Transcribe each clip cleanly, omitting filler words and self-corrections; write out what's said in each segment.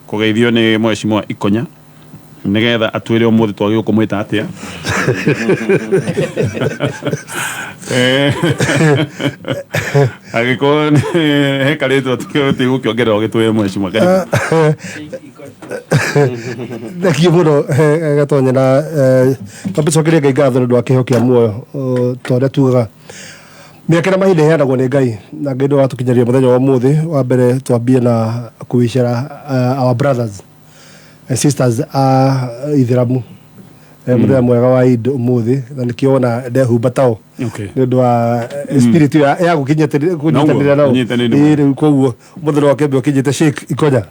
Kũgeithio nĩ Mheshimiwa Ikonya nĩgetha atwĩre ũmũthĩ twagĩrĩirwo kũmwĩta atĩa. Angĩkorwo he karĩtwa tũgũkĩongerera ũgĩtwĩre, Mheshimiwa, karibu. Thengiũ mũno, Gatonye, na twambe tũcokerie Ngai ngatho nĩ ũndũ wa kĩheo kĩa muoyo. Ta ũrĩa tugaga, mĩaka na mahinda iheanagwo nĩ Ngai, na Ngai nĩwe watũkinyanĩria mũthenya wa ũmũthĩ. Wa mbere twambie na kũwicĩra our brothers and sisters a ithĩramu mũthenya mwega wa Eid ũmũthĩ, na nĩkĩo wona ndehumba tao nĩ ũndũ wa spirit ya kũnyitanĩra nao. Ũnyitanĩri. Ĩĩ, rĩu koguo mũthenya wa kĩambe ũkinyĩte Sheikh Ikonya.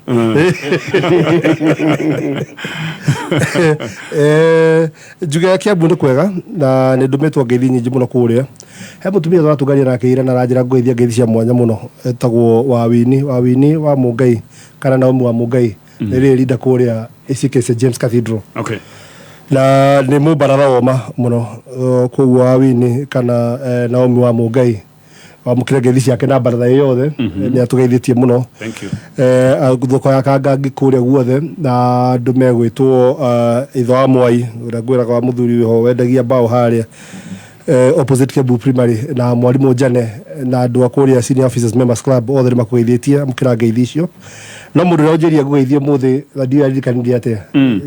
Njuge Kiambu nĩ kwega na nĩ ndũmĩtwo ngeithi nyingĩ mũno kũrĩa. He mũtumia tũratũngania nake ira na aranjĩra ngũgeithia ngeithi cia mwanya mũno, etagwo Wawini, Wawini wa Mũngai kana Naomi wa Mũngai, nĩ rĩrĩ rinda kũrĩa ACK St James Cathedral. Na nĩ mũmbaratha woma mũno. Koguo Wawini kana Naomi wa Mũngai, wamũkĩre ngeithi ciake na baratha ĩ yothe, nĩ atũgeithĩtie mũno. Thank you. Thoko ya Kangangi kũrĩa guothe, na andũ megwĩtwo ithe wa Mwai ũrĩa ngwĩraga wa mũthuri wĩho wendagia mbaũ harĩa opposite Kiambu Primary, na mwarimũ Njane na andũ a kũrĩa Senior Officers Members Club othe nĩ makũgeithĩtie. Amũkĩra ngeithi icio. No mũndũ ũrĩa ũnjĩria ngũgeithie ũmũthĩ na ndiũĩ aririkanirie atĩa,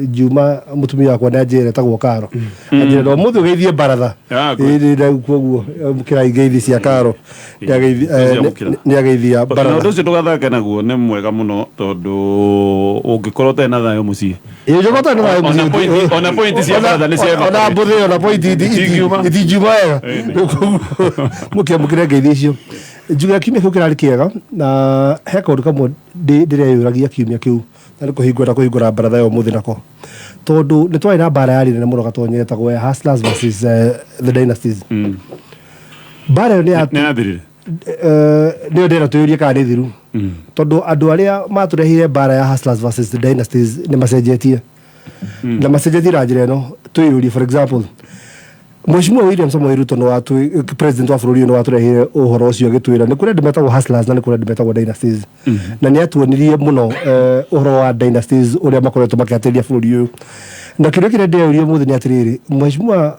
Njuma mũtumia wakwa nĩ anjĩra, etagwo Karo, anjĩra no ũmũthĩ ũgeithie baratha. Ah, good. Ĩĩ, rĩu koguo amũkĩra ngeithi cia Karo. Nĩciamũkĩra. Nĩ ageithia Na ũndũ baratha. Ũcio ndũgathake naguo, nĩ mwega mũno tondũ ũngĩkorwo ũtarĩ na thayũ mũciĩ, Ĩĩ, njũka ũtarĩ na thayũ Ona mũciĩ. ona point cia baratha nĩ cia Ona mbũthĩ, ona point Itingiuma. itingiuma wega. Rĩu koguo mũkĩamũkĩre ngeithi icio. Njuge kiumia kĩu kĩrarĩ kĩega, na he kaũndũ kamwe ndĩreyũragia kiumia kĩu, na nĩ kũhingũra kũhingũra baratha ya ũmũthĩ nako, tondũ nĩ twarĩ na mbara yarĩ nene mũno, Gatonye, yetagwo ya Hustlers versus the Dynasties. Mbara ĩyo nĩ ya Nĩ yathirire? Nĩyo ndĩrenda twĩyũrie kana nĩ thiru, tondũ andũ arĩa matũreheire mbara ya Hustlers versus the Dynasties nĩ macenjetie, na macenjetie na njĩra ĩno. Twĩyũrie, for example, Mheshimiwa William Samoei Ruto nĩ watu president wa bũrũri ũyũ, nĩ watũreheire ũhoro ũcio agĩtwĩra nĩ kũrĩ andũ metagwo hustlers na nĩ kũrĩ andũ metagwo dynasties, na nĩ atuonirie mũno ũhoro wa dynasties ũrĩa makoretwo makĩhatĩrĩria bũrũri ũyũ. Na kĩũria kĩrĩa ndĩreyũria ũmũthĩ nĩ atĩrĩrĩ, Mheshimiwa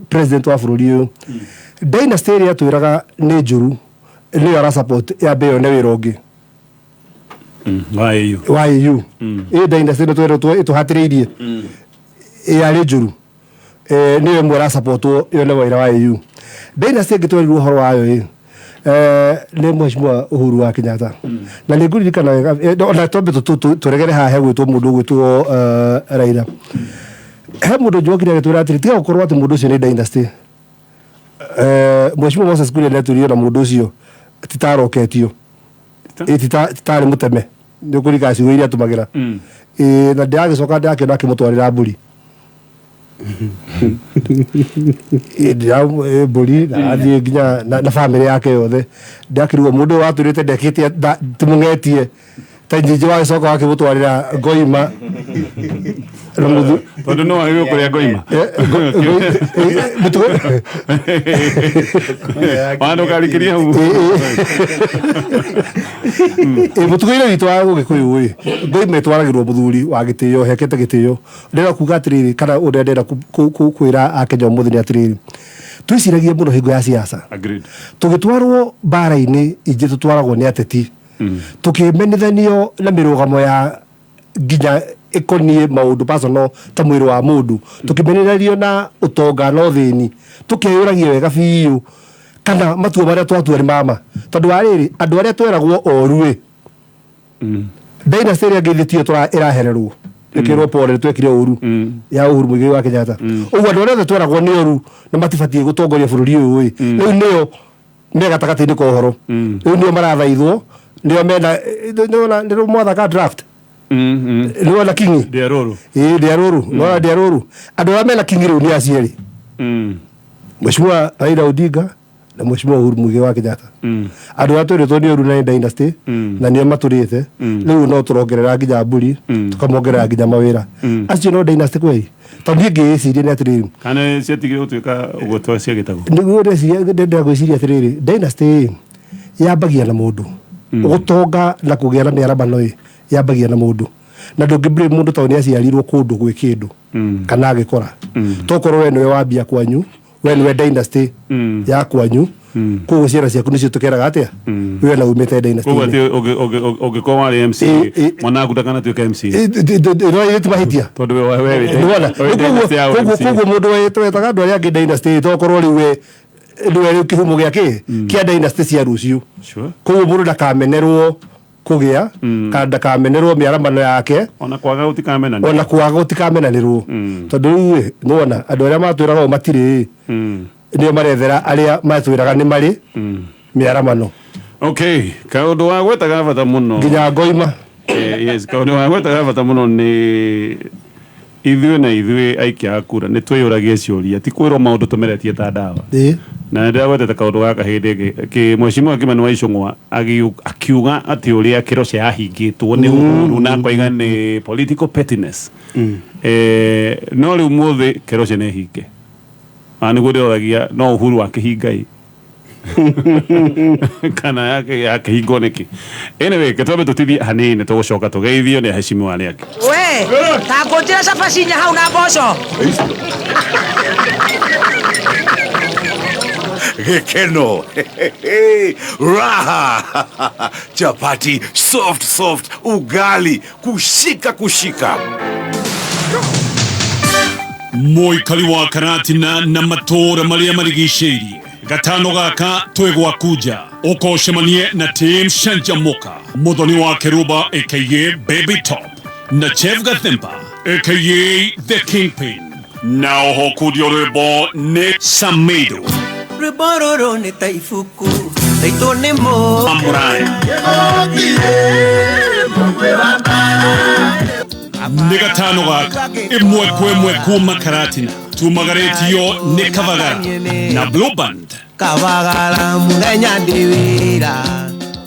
president wa bũrũri ũyũ, dynasty ĩrĩa atwĩraga nĩ njũru nĩyo ara support yambe yone wĩra ũngĩ Wa AU. Wa AU. Ĩ dynasty ĩno twerwo ĩtũhatĩrĩirie yarĩ njũru, nĩyo ĩmwe ĩrasapotwo yone wĩra wa AU. Dynasty ĩngĩ twerirwo ũhoro wayo ĩ nĩ Mheshimiwa Uhuru wa Kenyatta, na nĩ ngũririkana wega, ona twambe tũregere haha, he gwĩtwo mũndũ ũgwĩtwo Raila. He mũndũ njokire agĩtwĩra atĩrĩ, tiga gũkorwo atĩ mũndũ ũcio nĩ dynasty. Mheshimiwa Moses Kuria nĩatwĩrire na mũndũ ũcio titaroketio. Ĩ, titarĩ mũteme, nĩ ũkũririkana ciugo iria atũmagĩra. Ĩ, na ndĩragĩcoka ndĩrakĩona akĩmũtwarĩra mbũri. Ĩ, mbũri na athiĩ nginya na bamĩrĩ yake yothe. Ndĩrakĩrigwo mũndũ ũyũ watwĩrĩte ndekĩte timũng'etie ta njinji, wagĩcoka wakĩmũtwarĩra ngoima na mũthu. Tondũ no wagĩrĩirwo kũrĩa ngoima. Mũtugo. Ona ndũkarikĩrie hau. Mũtugo-inĩ witũ wa Gĩkũyũ ĩ, ngoima ĩtwaragĩrwo mũthuri wa gĩtĩo, hekete gĩtĩo. Ndĩrenda kuga atĩrĩrĩ, kana ũrĩa ndĩrenda kwĩra Akenya ũmũthĩ nĩ atĩrĩrĩ, twĩciragie mũno hingo ya siasa. Agreed. Tũgĩtwarwo mbara-inĩ ingĩ tũtwaragwo nĩ ateti, tũkĩmenithanio na mĩrũgamo ya nginya ĩkoniĩ maũndũ personal ta mwĩrĩ wa mũndũ, tũkĩmenererio na ũtonga na ũthĩni, tũkeyũragia wega biũ kana matua marĩa twatua nĩ mama, tondũ wa rĩrĩ, andũ arĩa tweragwo oru ĩ, dynasty ĩrĩa ngĩithĩtio ĩrahererwo ĩkĩrwo pole nĩ twekire ũru ya Uhuru Muigai wa Kenyatta. Ũguo andũ arĩa othe tweragwo nĩ oru na matibatiĩ gũtongoria bũrũri ũyũ ĩ, rĩu nĩo me gatagatĩ-inĩ ka ũhoro, rĩu nĩo marathaithwo, nĩo mena nĩwona nĩ mwathaka draft, nĩwona kingi. Ndĩa rũrũ. Ĩĩ, ndĩa rũrũ, nĩwona ndĩa rũrũ, andũ arĩa mena kingi rĩu nĩ acio erĩ, Mheshimiwa Raila Odinga na Mheshimiwa Uhuru Muigai wa Kenyatta. Andũ arĩa twĩrĩtwo nĩ ũru na nĩ dynasty na nĩo matũrĩte, rĩu no tũrongerera nginya mbũri, tũkamongerera nginya mawĩra. Acio no dynasty kweri? Tondũ niĩ ngĩĩciria nĩ atĩrĩrĩ, Kana ciatigire gũtuĩka ũguo twa ciagĩtagwo. Nĩguo ndeciria, ndenda gwĩciria atĩrĩrĩ, dynasty ĩ yambagia na mũndũ gũtonga na kũgĩa na mĩaramano ĩ. Yambagia na mũndũ, na ndũngĩ blame mũndũ tondũ nĩ aciarirwo kũndũ gwĩ kĩndũ kana agĩkora. Tokorwo we nĩwe wambia kwanyu, we nĩwe dynasty ya kwanyu, koguo ciana ciaku nĩcio tũkeraga atĩa, we na umĩte dynasty. Koguo atĩ ũngĩkorwo warĩ MCA, mwana waku ndakanatuĩka MCA. Ĩno ti mahĩtia. Tondũ we wĩ Nĩwona? wĩ dynasty ya Koguo MCA. koguo mũndũ wetaga andũ arĩa angĩ dynasty, tokorwo rĩu we nĩwe rĩu kĩhumo gĩa kĩ kĩa dynasty cia rũciũ. Koguo mũndũ ndakamenerwo kũgĩa kana ndakamenerwo mĩaramano yake. Ona kwaga gũtikamenanĩrwo. Ona kwaga gũtikamenanĩrwo, tondũ rĩu ĩ, nĩwona andũ arĩa matwĩraga ũũ matirĩ ĩ, nĩo marethera arĩa matwĩraga nĩ marĩ mĩaramano. Okay, kaũndũ wa gwetaga bata mũno nginya ngoima. Yes, kaũndũ wa gwetaga bata mũno nĩ ithuĩ na ithuĩ aikia a kura nĩ twĩyũragie ciũria, ti kwĩrwo maũndũ tũmeretie ta ndawa. Na nĩ ndĩragwetete kaũndũ gaka hĩndĩ ĩngĩ kĩ mheshimiwa Kimani wa Ichung'wa akiuga atĩ ũrĩa Kĩroche yahingĩtwo nĩ Uhuru na akoiga nĩ political pettiness. No rĩu mũthĩ Kĩroche nĩ hinge na nĩguo ndĩroragia, no Uhuru akĩhinga ĩ kana yakĩhingwo nĩkĩ? Anyway, ketwambe tũtithie hanini, tũgũcoka tũgeithio nĩ aheshimiwa arĩa angĩ. We ta ngũnjĩra cabaci inya hau na mboco. Gĩkeno, raha, chapati soft soft, ugali kushika kushika. Mũikari wa Karatina na matũũra marĩa marigicĩirie, gatano gaka twĩ gwaku nja, ũka ũcemanie na team Canjamuka, Muthoni wa Keruba aka Baby Top na Chef Gathemba aka The Kingpin, na oho kundio rwĩmbo nĩ Samido. Rwĩmbo rũrũ nĩ ta ibuku taitũ nĩ mũ Amuraya nĩ gatano gaka 1 kwa 1 kuma Karatina, tumagarĩtio nĩ Kabagara na Blue Band. Kabagara mũthenya ndĩ wĩra.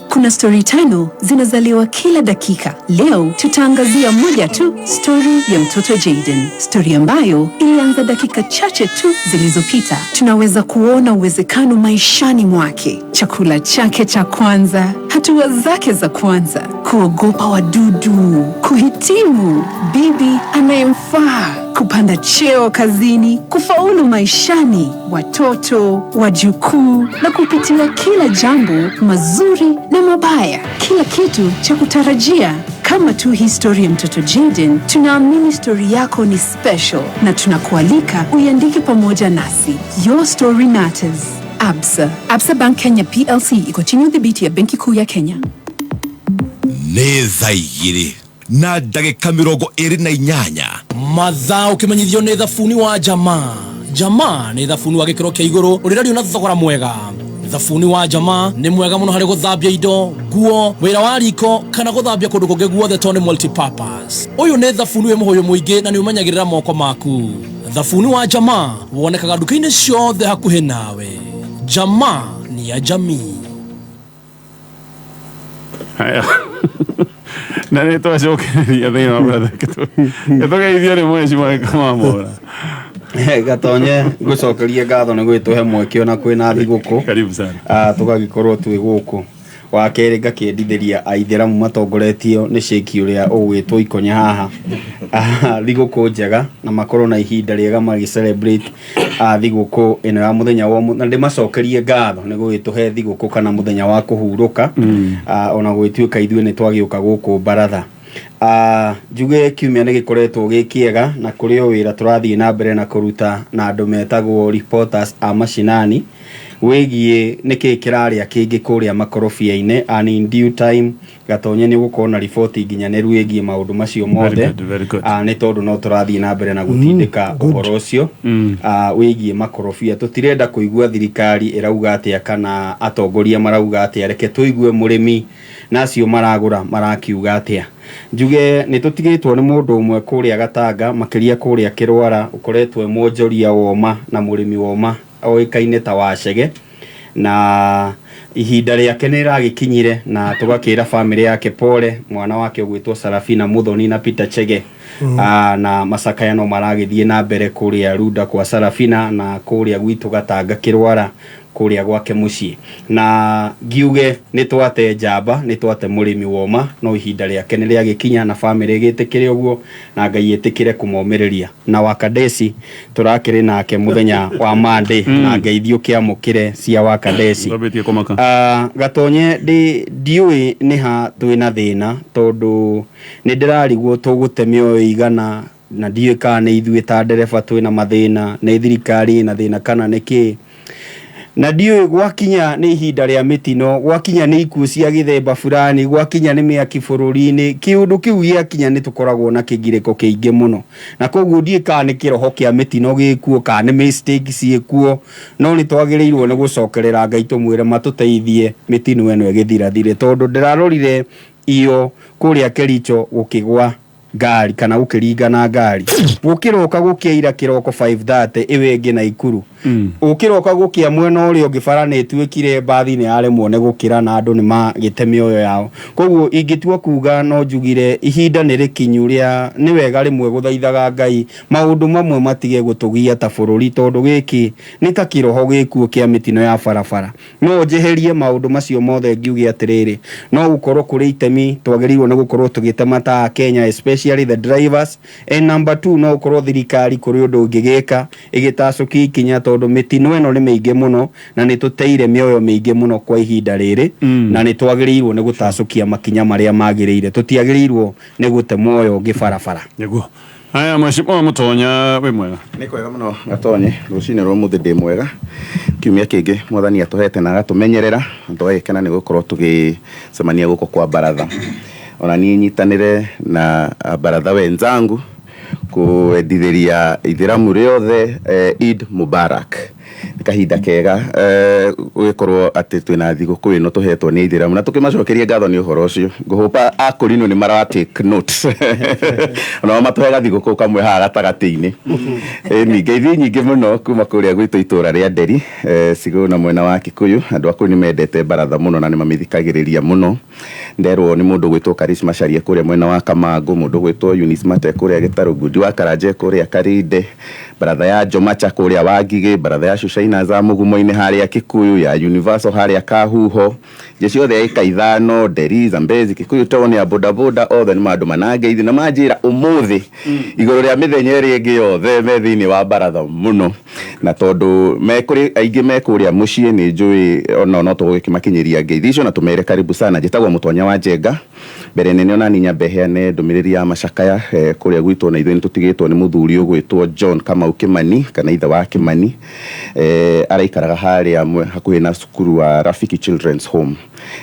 Kuna stori tano zinazaliwa kila dakika. Leo tutaangazia moja tu, stori ya mtoto Jaden, stori ambayo ilianza dakika chache tu zilizopita. Tunaweza kuona uwezekano maishani mwake, chakula chake cha kwanza, hatua zake za kwanza, kuogopa wadudu, kuhitimu, bibi anayemfaa, kupanda cheo kazini, kufaulu maishani, watoto, wajukuu na kupitia kila jambo mazuri na mabaya, kila kitu cha kutarajia. Kama tu hii stori ya mtoto Jaden, tunaamini stori yako ni special na tunakualika uiandike pamoja nasi. Your story matters. Absa. Absa Bank Kenya PLC iko chini ya udhibiti ya Benki Kuu ya Kenya. Nĩ thaa 2 na ndagĩka 28. Mathaa ũkĩmenyithio nĩ thabuni wa Jamaa. Jamaa nĩ thabuni wa gĩkĩro kĩa igũrũ ũrĩrario na thogora mwega. Thabuni wa Jamaa nĩ mwega mũno harĩ gũthambia indo, nguo, wĩra wa riko kana gũthambia kũndũ kũngĩ guothe tondũ nĩ multipurpose. Ũyũ nĩ thabuni wĩ mũhũyũ mũingĩ na nĩ ũmenyagĩrĩra moko maku. Thabuni wa Jamaa wonekaga nduka-inĩ ciothe hakuhĩ nawe. Jamaa ni ya jamii. Haya. Na nĩ twacokereria thĩinĩ wa baratha, tũgeithio nĩ mheshimiwa Kamamora. Gatonye, ngũcokerie ngatho nĩ gwĩtũhe mweke ona kwĩna thigũkũ. Karibu sana. Tũgagĩkorwo twĩ gũkũ. Wa kerĩ, ngakĩendithĩria aithĩramu matongoretio nĩ cĩki ũrĩa ũgwĩtwo Ikonya haha thigũkũ njega na makorwo na ihinda rĩega magĩ celebrate thigũkũ ĩno ya mũthenya wa ũmũthĩ, na ndĩmacokerie ngatho nĩ gũgĩtũhe thigũkũ kana mũthenya wa kũhurũka, ona gũgĩtuĩka ithuĩ nĩ twagĩũka gũkũ baratha. Njuge kiumia nĩ gĩkoretwo gĩ kĩega na kũrĩ o wĩra tũrathiĩ na mbere na kũruta na andũ metagwo reporters a mashinani wĩgiĩ nĩkĩ kĩrarĩa kĩngĩ kũrĩa makorobia-inĩ, and in due time, Gatonye, nĩ ũgũkorwo na riboti nginyanĩru ĩgiĩ maũndũ macio mothe. Good, very good. Nĩ tondũ no tũrathiĩ na mbere na gũtindĩka ũhoro ũcio wĩgiĩ makorobia. Tũtirenda kũigua thirikari ĩrauga atĩa kana atongoria marauga atĩa, reke tũigue mũrĩmi na acio maragũra marakiuga atĩa. Njuge nĩ tũtigĩtwo nĩ mũndũ ũmwe kũrĩa Gatanga, makĩria kũrĩa Kĩrwara, ũkoretwo e mwonjoria woma na mũrĩmi woma oĩkaine ta Wacege, na ihinda rĩake nĩ rĩragĩkinyire na tũgakĩra famĩlĩ yake pole, mwana wake ũgwĩtwo Sarafina Muthoni na Peter Chege. Na macakaya no maragĩthiĩ na mbere kũrĩa Runda kwa Sarafina na kũrĩa gwitũ Gatanga Kĩrwara. Kũrĩa gwake mũciĩ, na ngiuge nĩ twate njamba, nĩ twate mũrĩmi woma, no ihinda rĩake nĩ rĩagĩkinya na bamĩrĩ ĩgĩtĩkĩre ũguo na Ngai ĩtĩkĩre kũmomĩrĩria. Na Wakadeci tũrakĩrĩ nake mũthenya wa Monday, na Ngai thiĩ ũkĩamũkĩre cia Wakadeci. Twambĩtie kũmaka. Ah, Gatonye, ndĩ ndiũĩ nĩ ha twĩna thĩna, tondũ nĩ ndĩrarigwo tũgũte mĩoyo igana, na ndiũĩ kana nĩ ithuĩ ta ndereba twĩna mathĩna, nĩ thirikari ĩna thĩna, kana nĩ kĩ. Na ndiũĩ gwakinya nĩ ihinda rĩa mĩtino, gwakinya nĩ ikuũ cia gĩthemba fulani, gwakinya nĩ mĩaki bũrũri-inĩ, kĩũndũ kĩu gĩakinya nĩ tũkoragwo na kĩgirĩko kĩingĩ mũno. Na koguo ndiũĩ kana nĩ kĩroho kĩa mĩtino gĩkuo, kana nĩ mistake ciĩkuo, no nĩ twagĩrĩirwo nĩ gũcokerera Ngai tũmwĩre matũteithie mĩtino ĩno ĩgĩthirathire, tondũ ndĩrarorire iyo kũrĩa Kericho gũkĩgwa ngari kana gũkĩringana ngari, gũkĩroka gũkĩaira kĩroko 5:30 ĩyo ĩngĩ Naikuru, ũkĩroka gũkĩa mwena ũrĩa ũngĩ bara nĩ ĩtuĩkire mbathi nĩ yaremwo nĩ gũkĩra na andũ nĩ magĩte mĩoyo yao. Koguo ingĩtua kuga, no njugire ihinda nĩ rĩkinyu rĩa nĩ wega rĩmwe gũthaithaga Ngai maũndũ mamwe matige gũtũgia ta bũrũri, tondũ gĩkĩ nĩ ta kĩroho gĩkuo kĩa mĩtino ya barabara. No njeherie maũndũ macio mothe ngiuge atĩrĩrĩ, no gũkorwo kũrĩ itemi twagĩrĩirwo nĩ gũkorwo tũgĩtema ta Kenya, especially the drivers, and number two, no gũkorwo thirikari kũrĩ ũndũ ũngĩgĩka ĩgĩtacũkia ikinya, tondũ mĩtino ĩno nĩ mĩingĩ mũno na nĩ tũteire mĩoyo mĩingĩ mũno kwa ihinda rĩrĩ, na nĩ twagĩrĩirwo nĩ gũtacũkia makinya marĩa magĩrĩire. Tũtiagĩrĩirwo nĩ gũte muoyo ũngĩ barabara. Nĩguo. Haya, mheshimiwa Mũtonya, wĩ mwega? Nĩ kwega mũno, Gatonye. Rũcinĩ rwa ũmũthĩ ndĩ mwega. Kiumia kĩngĩ mwathani atũhete na agatũmenyerera na tũgagĩkena nĩ gũkorwo tũgĩcemania gũkũ kwa baratha. Ona niĩ nyitanĩre na baratha wenzangu kwendithĩria ithĩramu rĩothe Eid Mubarak. Nĩ kahinda kega gũgĩkorwo atĩ twĩna thigũkũ ĩno tũhetwo nĩ ithĩramu, na tũkĩmacokerie ngatho nĩ ũhoro ũcio. Ngũhũpa akũrinũ nĩ mara take notes, onao matũhe gathigũkũ kamwe haha gatagatĩ-inĩ. Ĩni ngeithi nyingĩ mũno kuma kũrĩa gwitũ itũra rĩa Nderi, Cigũ na mwena wa Kikuyu. Andũ a kũu nĩ mendete baratha mũno na nĩ mamĩthikagĩrĩria mũno. Nderwo nĩ mũndũ gwĩtwo Karishma Sharia kũrĩa mwena wa Kamangũ, mũndũ gwĩtwo Eunice Mate kũrĩa Gĩtarũ, Ngundi wa Karanja kũrĩa Karinde, baratha ya Jomacha kũrĩa Wangigĩ, baratha ya Shushaina za Mũgumo-inĩ harĩa Kikuyu, ya Universal harĩa Kahuho, jeshi yothe ya ĩka 5, Nderi, Zambezi, Kikuyu town, ya bodaboda othe nĩ mandũ manangeithi na manjĩra ũmũthĩ igũrũ rĩa mĩthenya ĩrĩa ĩngĩ yothe me thĩinĩ wa baratha mũno. Na tondũ me kũrĩ aingĩ me kũrĩa mũciĩ, nĩ njũĩ onao no tũgũgĩkĩmakinyĩria ngeithi icio na tũmere karibu sana. Njĩtagwo Mũtonya wa Njenga. Mbere nene ona niĩ nyambe heane ndũmĩrĩri ya macakaya kũrĩa gwitũ, na ithuĩ nĩ tũtigĩtwo nĩ mũthuri ũgwĩtwo John Kamau Kimani, kana ithe wa Kimani. Araikaraga harĩa hakuhĩ na cukuru wa Rafiki Children's Home.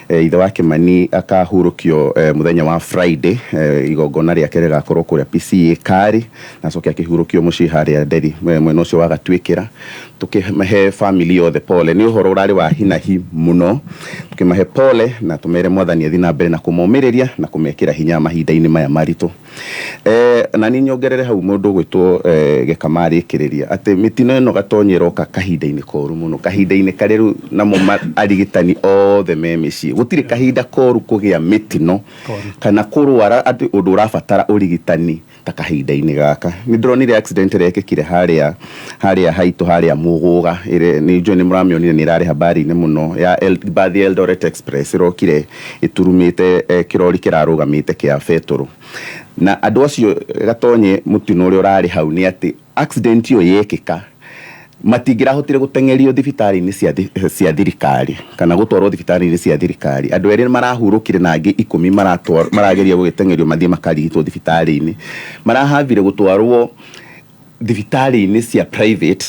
Ithe wa Kimani akahurũkio mũthenya wa Friday. Igongona rĩake rĩgakorwo kũrĩa PCA Kari, na acoke akĩhurũkio mũciĩ harĩa Nderi, mwena ũcio wa Gatuĩkĩra. Tũkĩmahe family yothe pole, nĩ ũhoro ũrarĩ wa hinahi mũno. Tũkĩmahe pole na tũmere mwathani athiĩ na mbere na kũmomĩrĩria na kũmekĩra hinya mahinda-inĩ maya maritũ. Na niĩ nyongerere hau mũndũ ũgwĩtwo Gĩkama arĩkĩrĩria atĩ mĩtino ĩno, Gatonye, ĩroka kahinda-inĩ koru mũno, kahinda-inĩ karĩa rĩu namo arigitani othe me mĩciĩ. Gũtirĩ kahinda koru kũgĩa mĩtino kana kũrwara atĩ ũndũ ũrabatara ũrigitani ta kahinda-inĩ gaka. Nĩ ndĩronire accident ĩrĩa ĩkĩkire harĩa haitũ harĩa Mũgũga, ĩrĩa nĩ njũĩ nĩ mũramĩonire, nĩ ĩrarĩ habari-inĩ mũno, ya bathi ya Eldoret Express ĩrokire ĩturumĩte kĩrori kĩrarũgamĩte kĩa betũrũ. Na andũ acio, Gatonye, mũtino ũrĩa ũrarĩ hau nĩ atĩ accident ĩyo yekĩka matingĩrahotire gũteng'erio thibitarĩ-inĩ cia thirikari kana gũtwarwo thibitarĩ-inĩ cia thirikari. Andũ erĩ marahurũkire na angĩ 10 marageria gũgĩteng'erio mathiĩ makarigitwo thibitarĩ-inĩ. Marahavire gũtwarwo thibitarĩ-inĩ cia private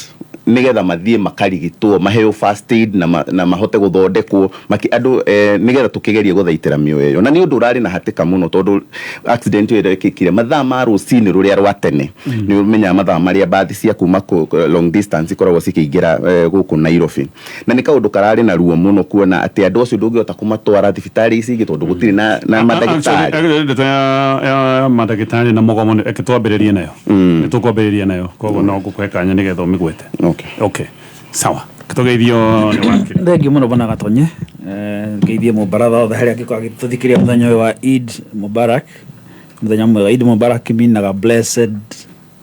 nigetha mathiĩ makarigitwo, maheo first aid na mahote gũthondekwo andũ, nigetha tũkĩgerie gũthaitĩra mĩoyo ĩyo. Na nĩ ũndũ ũrarĩ na hatĩka mũno, tondũ accident ĩyo ĩrekĩkire mathaa ma rũcinĩ rũrĩa rwa tene. Nĩ ũmenyaga mathaa marĩa mbathi cia kuma long distance ikoragwo cikĩingĩra gũkũ Nairobi. Na nĩ kaũndũ kararĩ na ruo mũno kuona atĩ andũ acio ndũngĩhota kũmatwara thibitarĩ ici ingĩ tondũ gũtirĩ na mandagĩtarĩ. Actually, ndeto ya mandagĩtarĩ na mũgomo reke twambĩrĩrie nayo. Nĩ tũkwambĩrĩria nayo, koguo no ngũkũhe kanya nĩgetha ũmĩgwete. Okay, sawa, tũgeithio nĩ wakiri. Thengiũ mũno, bwana Gatonye. Ngeithie mũbaratha othe harĩa angĩkorwo agĩtũthikĩria mũthenya ũyũ wa Eid Mubarak, mũthenya mwega. Eid Mubarak minaga blessed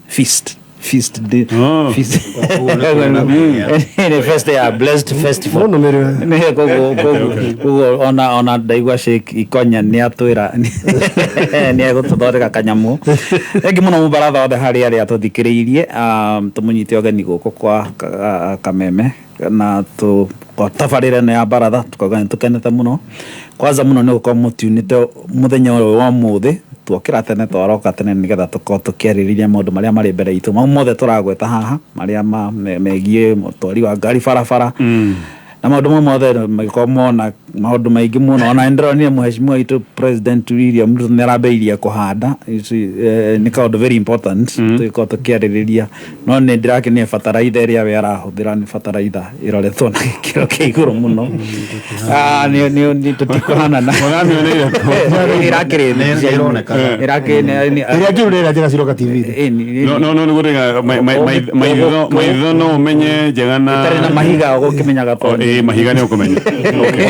feast. Feast day. Feast. Nĩ fest ya blessed festival. Nĩ koguo ona ndaigua Sheikh Ikonya nĩ atwĩra nĩ egũtũthondeka kanyamũ. Thengi mũno mũbaratha othe harĩ arĩa tũthikĩrĩirie, tũmũnyite ũgeni gũkũ kwa Kameme na kwa tabarĩra ĩno ya baratha, tukauga nĩ tũkenete mũno kwanza mũno nĩ gũkorwo mũtiunĩte mũthenya ũyũ wa ũmũthĩ. Tuokĩra tene, twaroka tene nĩgetha tũkorwo tũkĩarĩrĩria maũndũ marĩa marĩ mbere itũ, mau mothe tũragweta haha marĩa megiĩ mũtwari wa ngari barabara na maũndũ mau mothe magĩkorwo mona maũndũ maingĩ mũno. Ona nĩndĩronire mũheshimiwa witũ President William Ruto nĩarambĩrĩirie kũhanda. Nĩ kaũndũ very important tũgĩkorwo tũkĩarĩrĩria, no nĩ ndĩrakenire bataraitha ĩrĩa we arahũthĩra nĩ bataraitha ĩroretwo na gĩkĩro kĩa igũrũ mũno. Nĩ tũtikũhanana. Ũramĩoneire kũ? Ĩrakĩrĩ ĩrakĩrĩ Ĩrĩa njũru nĩ ĩrĩa njega ciroka TV-inĩ. No nĩguo ndĩga maitho no ũmenye njega na ĩtarĩ na mahiga ũgũkĩmenyaga. Oh, ĩĩ, mahiga nĩ ũkũmenya.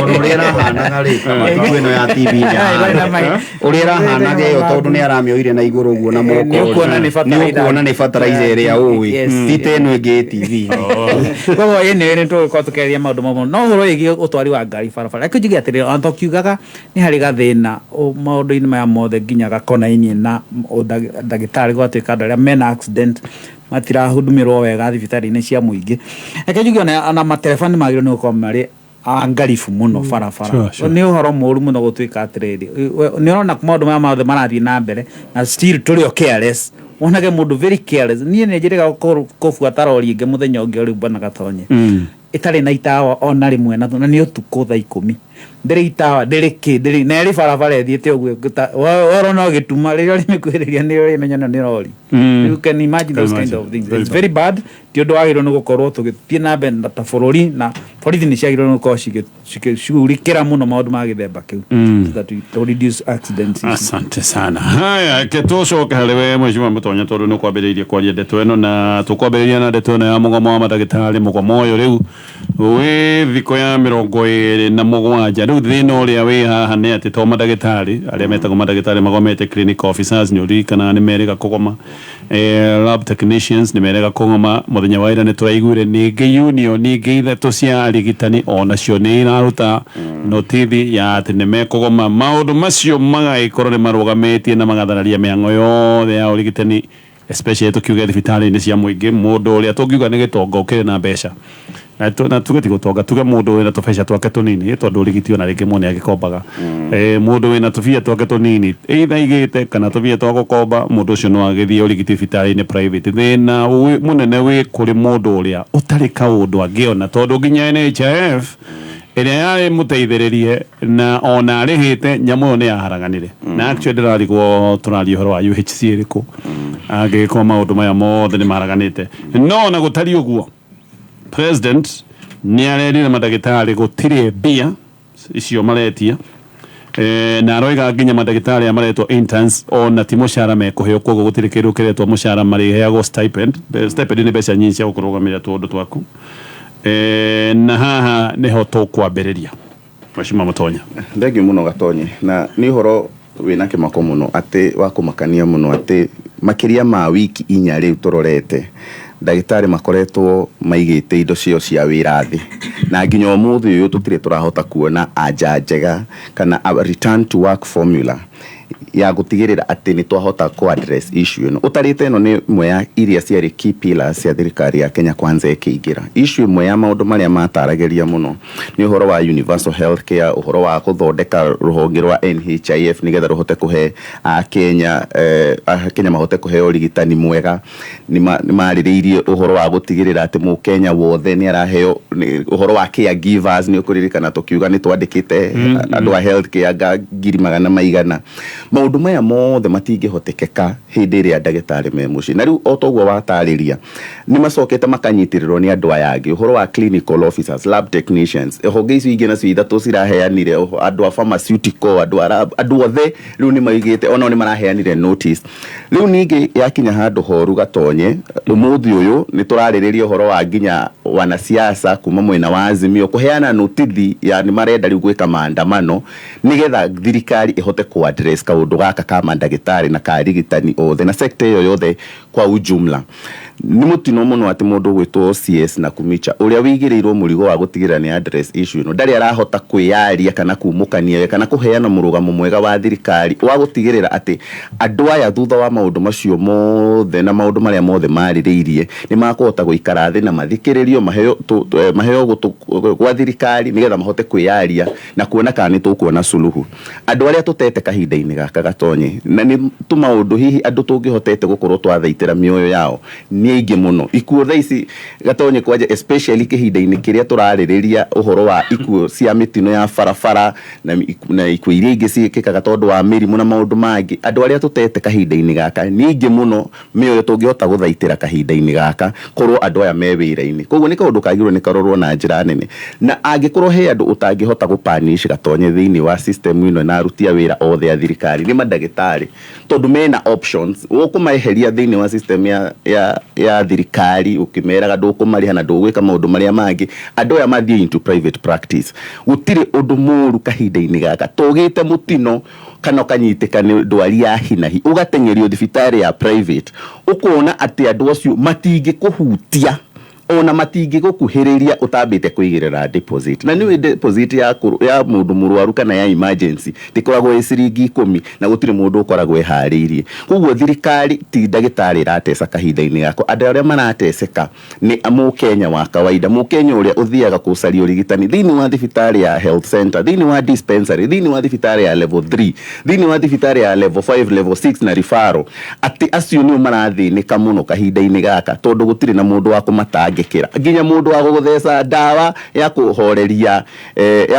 Ona ũrĩa ĩrahanaga rĩ, kama ĩno ya TV Ĩrĩ na mahiga. Ũrĩa ĩrahanaga ĩyo, tondũ nĩ aramĩoire na igũrũ ũguo na moko. Nĩ ũkuona nĩ bataraitha. Nĩ ũkuona nĩ bataraitha ĩrĩa ũĩ, ti ta ĩno ĩngĩ ĩ TV. Koguo ĩnĩ nĩ tũgũkorwo tũkĩaria maũndũ mau mũno, no ũhoro wĩgiĩ ũtwari wa ngari barabara, reke njuge atĩrĩrĩ, ona tũkiugaga nĩ harĩ gathĩna maũndũ-inĩ maya mothe nginya gakonainie na ndagĩtarĩ, gũgatuĩka andũ arĩa mena accident matirahudumĩrwo wega thibitarĩ-inĩ cia mũingĩ. Reke njuge ona matereba nĩ magĩrĩirwo nĩ gũkorwo marĩ angaribu mũno barabara. Nĩ ũhoro mũru mũno gũtuĩka atĩrĩrĩ, nĩ ũrona maũndũ maya mothe marathiĩ na mbere na still tũrĩ o careless, wonage mũndũ very careless. Niĩ nĩ njĩrĩga kũbuata rori ĩngĩ mũthenya ũngĩ rĩu, bwana Gatonye, ĩtarĩ na itawa ona rĩmwe, na nĩ ũtukũ thaa 10, ndĩrĩ itawa, ndĩrĩ kĩ, ndĩrĩ na ĩrĩ barabara ĩthiĩte ũguo, worona ũgĩtuma rĩrĩa ũrĩmĩkuhĩrĩria nĩ ũrĩmenya ĩno nĩ rori. You can imagine those kind of things. It's very bad. Ti ũndũ wagĩrĩirwo nĩ gũkorwo tũgĩthiĩ na mbere na ta bũrũri, na borithi nĩ ciagĩrĩirwo nĩ gũkorwo cigĩcugurikĩra mũno maũndũ ma gĩthemba kĩu so that we to reduce accidents. Asante sana. Haya, ke tũcoke harĩ we mheshimiwa Mũtonya, tondũ nĩ kwambĩrĩirie kwaria ndeto ĩno, na tũkwambĩrĩria na ndeto ĩno ya mũgomo wa mandagĩtarĩ. Mũgomo ũyũ rĩu wĩ thikũ ya 27. Rĩu thĩna ũrĩa wĩ haha nĩ atĩ to mandagĩtarĩ arĩa metagwo mandagĩtarĩ magomete, clinic officers nĩ ũririkanaga nĩ merĩga kũgoma, lab technicians nĩ merega kũgoma. Mũthenya wa ira nĩ tũraiguire ningĩ union ingĩ ithatũ cia arigitani onacio nĩ iraruta notithi ya atĩ nĩ mekũgoma. Maũndũ macio magagĩkorwo nĩ marũgamĩtie na magathararia mĩhang'o yothe ya ũrigitani, especially tũkiuge thibitarĩ-inĩ cia mũingĩ. Mũndũ ũrĩa tũngiuga nĩ gĩtonga ũkĩrĩ na mbeca, na tuge ti gũtonga, tuge mũndũ wĩna tũbeca twake tũnini, tondũ ũrigiti ona rĩngĩ mũndũ nĩ agĩkombaga, mũndũ wĩna tũbia twake tũnini, either aigĩte kana tũbia twa gũkomba, mũndũ ũcio no agĩthiĩ ũrigiti thibitarĩ-inĩ private. Thĩna mũnene wĩ kũrĩ mũndũ ũrĩa ũtarĩ kaũndũ angĩona, tondũ nginya NHIF ĩrĩa yarĩ mũteithĩrĩrie na ona arĩhĩte nyamũ ĩyo nĩ yaharaganire. Na actually ndĩrarigwo tũraria ũhoro wa UHC ĩrĩkũ angĩgĩkorwo maũndũ maya mothe nĩ maharaganĩte. No ona gũtariĩ ũguo, president nĩ arerire mandagĩtarĩ gũtirĩ mbia icio maretia, na aroiga nginya mandagĩtarĩ aya maretwo interns ona ti mũcara mekũheo, koguo gũtirĩ kĩndũ kĩretwo mũcara, marĩheagwo stipend. Stipend nĩ mbeca nyinyi cia gũkũrũgamĩrĩra tũũndũ twaku. Na haha nĩho tũkwambĩrĩria, Mheshimiwa Mũtonya. Thengiũ mũno Gatonye, na nĩ ũhoro wĩna kĩmako mũno, atĩ wa kũmakania mũno, atĩ makĩria ma wiki 4 rĩu tũrorete ndagĩtarĩ makoretwo maigĩte indo ciao cia wĩra thĩ, na nginya ũmũthĩ ũyũ tũtirĩ tũrahota kuona anja njega kana a return to work formula ya gũtigĩrĩra atĩ nĩ twahota kũ address issue ĩno. Ũtarĩte ĩno nĩ ĩmwe ya iria ciarĩ key pillars cia thirikari ya Kenya Kwanza ĩkĩingĩra. Issue ĩmwe ya maũndũ marĩa mataragĩria mũno nĩ ũhoro wa universal health care, ũhoro wa gũthondeka rũhonge rwa NHIF nĩgetha rũhote kũhe Akenya mahote kũheo ũrigitani mwega. Nĩ marĩrĩirie ũhoro wa gũtigĩrĩra atĩ mũkenya wothe nĩ araheo ũhoro wa caregivers. Nĩ ũkũririkana tũkiuga nĩ twandĩkĩte andũ a health care nga ngiri magana maigana. Maũndũ maya mothe matingĩhotekeka hĩndĩ ĩrĩa ndagĩtarĩ me mũciĩ. Na rĩu o toguo watarĩria, nĩ macokete makanyitĩrĩrwo nĩ andũ aya angĩ, ũhoro wa clinical officers, lab technicians, honge icio ingĩ nacio ithatũ ciraheanire, andũ a pharmaceutical, andũ a lab, andũ othe rĩu nĩ maigĩte onao nĩ maraheanire notice. Rĩu ningĩ yakinya handũ horu Gatonye, ũmũthĩ ũyũ nĩ tũrarĩrĩria ũhoro wa nginya wanasiasa kuma mwena wa Azimio kũheana notithi ya nĩ marenda rĩu gwĩka maandamano nĩgetha thirikari ĩhote ku address kaũndũ gaka ka mandagĩtarĩ na ka arigitani othe na sector ĩyo yothe kwa ujumla. Nĩ mũtino mũno atĩ mũndũ ũgwĩtwo CS na Kumicha ũrĩa wĩigĩrĩirwo mũrigo wa gũtigĩrĩra nĩ address issue ĩno ndarĩ arahota kwĩyaria kana kumũkania we kana kũheana mũrũgamo mwega wa thirikari wa gũtigĩrĩra atĩ andũ aya thutha wa maũndũ macio mothe na maũndũ marĩa mothe marĩrĩirie nĩ makũhota gũikara thĩ na mathikĩrĩrio, maheo maheo gũtũ gwa thirikari nĩgetha mahote kwĩyaria na kuona kana nĩ tũkuona suluhu. Andũ arĩa tũtete kahinda-inĩ gaka, Gatonye, na nĩ tũmaũndũ hihi andũ tũngĩhotete gũkorwo twathaitĩra mĩoyo yao nĩ aingĩ mũno. Ikuũ thaa ici, Gatonye, kwanja especially kĩhinda-inĩ kĩrĩa tũrarĩrĩria ũhoro wa ikuũ cia mĩtino ya barabara na ikuũ iria ingĩ ciĩkĩkaga tondũ wa mĩrimũ na maũndũ mangĩ, andũ arĩa tũtete kahinda-inĩ gaka nĩ aingĩ mũno mĩoyo tũngĩhota gũthaitĩra kahinda-inĩ gaka korwo andũ aya me wĩra-inĩ. Koguo nĩ kaũndũ kagĩrĩirwo nĩ karorwo na njĩra nene, na angĩkorwo he andũ ũtangĩhota gũpanish, Gatonye, thĩinĩ wa system ĩno na aruti a wĩra othe a thirikari nĩ mandagĩtarĩ, tondũ mena options ũkũmeheria thĩinĩ wa system ya thirikari ũkĩmeraga ndũkũmarĩha na ndũgwĩka maũndũ marĩa mangĩ, andũ aya mathiĩ into private practice. Gũtirĩ ũndũ mũru kahinda-inĩ gaka tũgĩte mũtino kana ũkanyitĩka nĩ ndwari ya hinahi ũgateng'erio thibitarĩ ya private, ũkona atĩ andũ acio matingĩkũhutia ona matingĩgũkuhĩrĩria ũtambĩte kũigĩrĩra deposit. Na nĩũĩ deposit ya mũndũ mũrwaru kana ya emergency ndĩkoragwo ĩ ciringi 10, na gũtirĩ mũndũ ũkoragwo ĩharĩirie. Koguo thirikari ti ndagĩtarĩ ĩrateca kahinda-inĩ gako, andũ arĩa marateceka nĩ mũkenya wa kawaida, mũkenya ũrĩa ũthiaga gũcaria ũrigitani thĩinĩ wa thibitarĩ ya health center, thĩinĩ wa dispensary, thĩinĩ wa thibitarĩ ya level 3, thĩinĩ wa thibitarĩ ya level 5, level 6 na referral, atĩ acio nĩo marathĩnĩka mũno kahinda-inĩ gaka, tondũ gũtirĩ na mũndũ wa kũmatangĩkĩra, nginya mũndũ wa gũgũtheca ndawa ya